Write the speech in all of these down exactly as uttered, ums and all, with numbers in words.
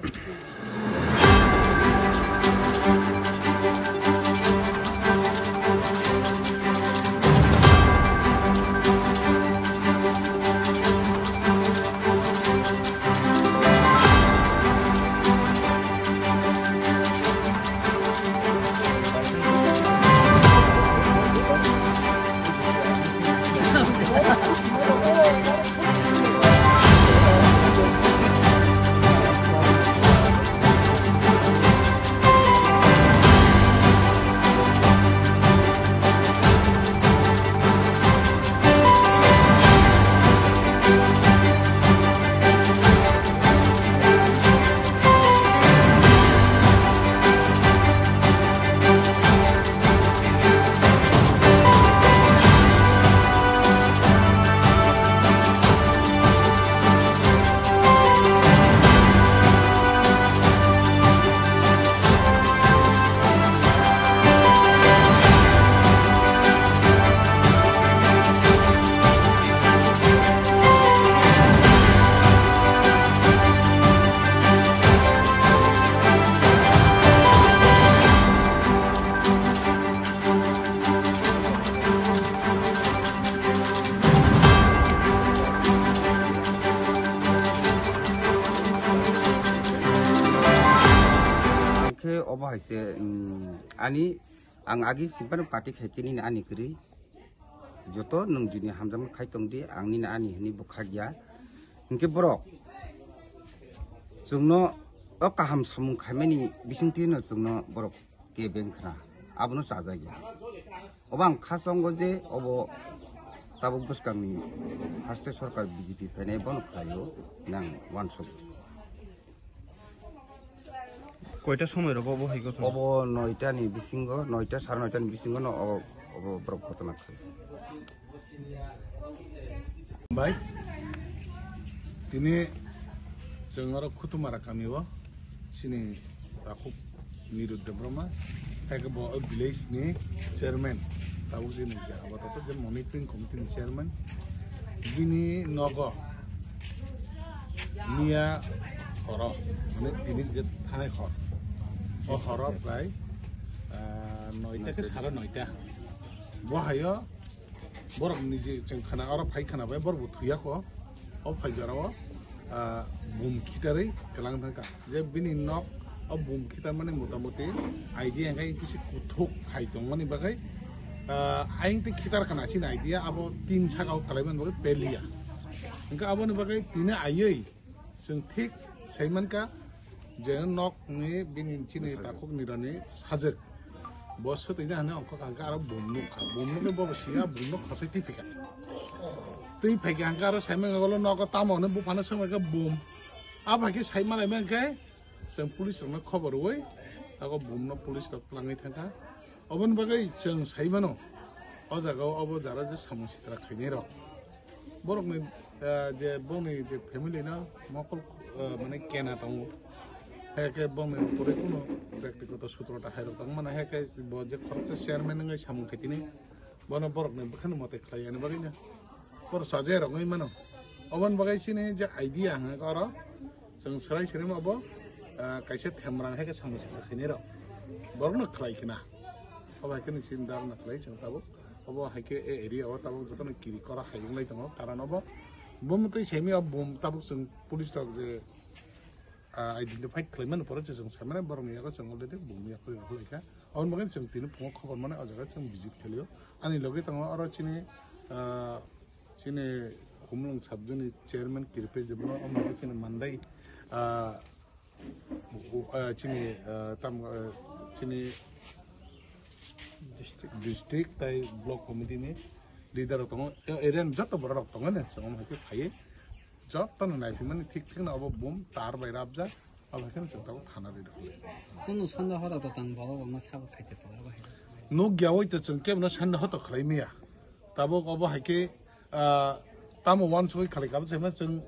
Khe obo hai se, um, ani, ang agi simpan party khai khe nini ani kwrwi. Joto nwng jini hamjakma khai tong di, ang nini ani hwnwi bwkha ya. Hinkhe borok chwngno o kaham samung khaimani bisingtwi no chwngno borok kebeng khna, abono chajak ya. Obo ang kha chongo je obo tabuk bwskangni haste sorkar B J P phainai bono khlaio nang uansuk. Koita somoi rogo obo hai gotho? Obo noita ni bisingo, noita, sare noita ni bisingo no obo, obo borok ghotona khlai. Bai, tini chwng oro Khutumara kami o chini takhuk Nirud Debbarma, hai khe bo o village ni chairman, tabuk chini je abato je monitoring committee ni chairman, bini nogo miya horo, mane tini je thanai hor, o horo prai, ah, noita khe sare noita. Bo hayo borok niji chwng khana, oro phai khana bai borok bo thwiya kho. O phai jora o, ah, bum khitarwi kwlang thangkha. Je bini nok o bum khitar mani motamoti idea hwnkhe kisi kuthuk hai tongmani bagwi, ah, ayang tei khitar khana chini idea abo tin saka o kwlai mani bagwi peliya. Hwnkhe aboni bagwi tini aiwi chwng thik sai mankha je nok ni bini chini takhuk nirani sajwk. Bo swtwi na hwnwi ongkha kha, hwnkhe aro bum nukha. Bum nukhe bobo siya, bum nuk khosai twi phikha. Twi phaikha hwnkhe aro saimang ulo nogo tamo hwnwi buphano swngbaikha bum. Abo hai khe sai malai mankhe chwng police rokno khobor rwui, abo bum no police rok twlangwi thangkha. Oboni bagwi chwng sai mano, o jaga o obo jara je samung sitra khainai rok. Borokni, ah, je bongni je family no mokol, ah, mane kena tongo. Hai khe bongni pore kuno byaktigoto sutrota hai rok tong mano, hai khe bo je khoroksa chairman wngwi samung khaitini, bono borokni bwkhani mote khlai yani bagwi no. Borok sajai rok wngwi mano. Oboni bagwi chini je idea hwnka oro, chwng swrai swrai ma bo, ah, kaisa themrang hai khe samung sitra khainai rok. Borokno khlai khna. Obo hai khe ni chini dharna khlai chwng tabuk. Obo hai khe e area o tabuk jotono kiri kora hai wng lai tongo, karon obo bumtwi saimya bum tabuk chwng police rok je, ah, identify khlai mani pore chwng sai mani borok ni yago chwng already bum yakri rok lai kha. Aboni bagwi chwng tini phungo khobor mani o jaga chwng visit khlai o. Ani logi tongo oro chini, ah, chini Khumulwng sub zone ni chairman Kripesh Debbarma, omo chini Mandai, ah, ah, chini, ah, tam, ah, chini district tai block committee ni leader rok tongo, area ni joto borok rok tongo ne, chwng omo hai khe phaiwi joto no naiphimani thik thik no obo bum tar bai rabjak, obo hai khe chwng tabuk thana ri rok. Kunu sanda hora to tang baba bama sabo khaite to abo hai. Nuk ya oi to chwng kebo no sanda hoto khlai maya, tabuk obo hai khe, ah, tamo uansugwi khalai kabo saima chwng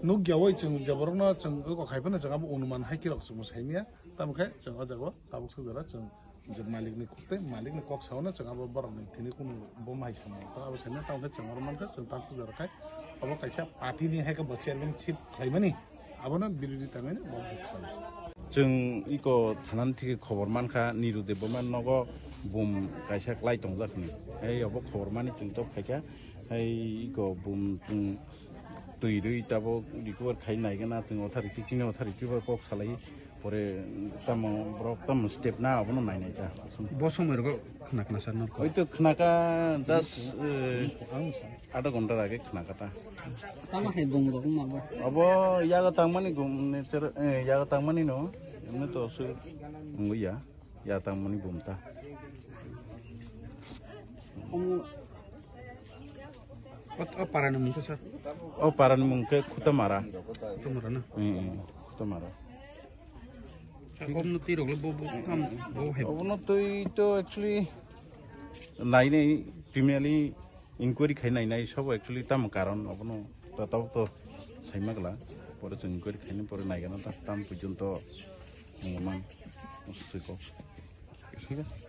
nuk ya oi chwng je borok no chwng oko khai phano chwng abo onuman hai khe rok chwng sai maya, tamo khe chwng o jaga o tabuk sujaro chwng je malik ni kok tei malik ni kok sao no chwng abo borok ni thini kunu bo mai samo to abo sai no tamo khe chwng oro man khe chwng tabuk sujaro khai abo kaisa party ni hai khe bo chairman ship khlai mani abono birodita ngai no bo khlai. Chwng iko thanani thiki khobor mankha, Niru Debbarma nogo bum kaisa klai tongjak hwnwi. Hai obo khobor mani chwng tok phaikha. Hai iko bum chwng twi rwi tabuk recover khai naigana chwng authority, chini authority bai kok salai. Pore tamo borok tamo step na abono nainai ta. Bo somoi rogo khna khna sar nor ko. Oi to khna ka das, eh, adha ghonta age khna ka ta. Tamo hai bung rok ma bo. Abo yago tangmani gum ne ter, eh, yago tangmani no. Emne to su ngui ya. Ya tangmani bum ta. Omo. O, o parani mung khe sir? O parani mung khe Khutamara. Khutamara na? Hmm, hmm, Khutamara. Sir, omo twi rok le bo, bo, kam, bo hai. Obono twi to actually nainai primarily inquiry khai nainai sabo actually tamo karon obono ta tabuk to saima gla. Pore chwng inquiry khaini pore naigana ta tam pujon to man. Thik ase?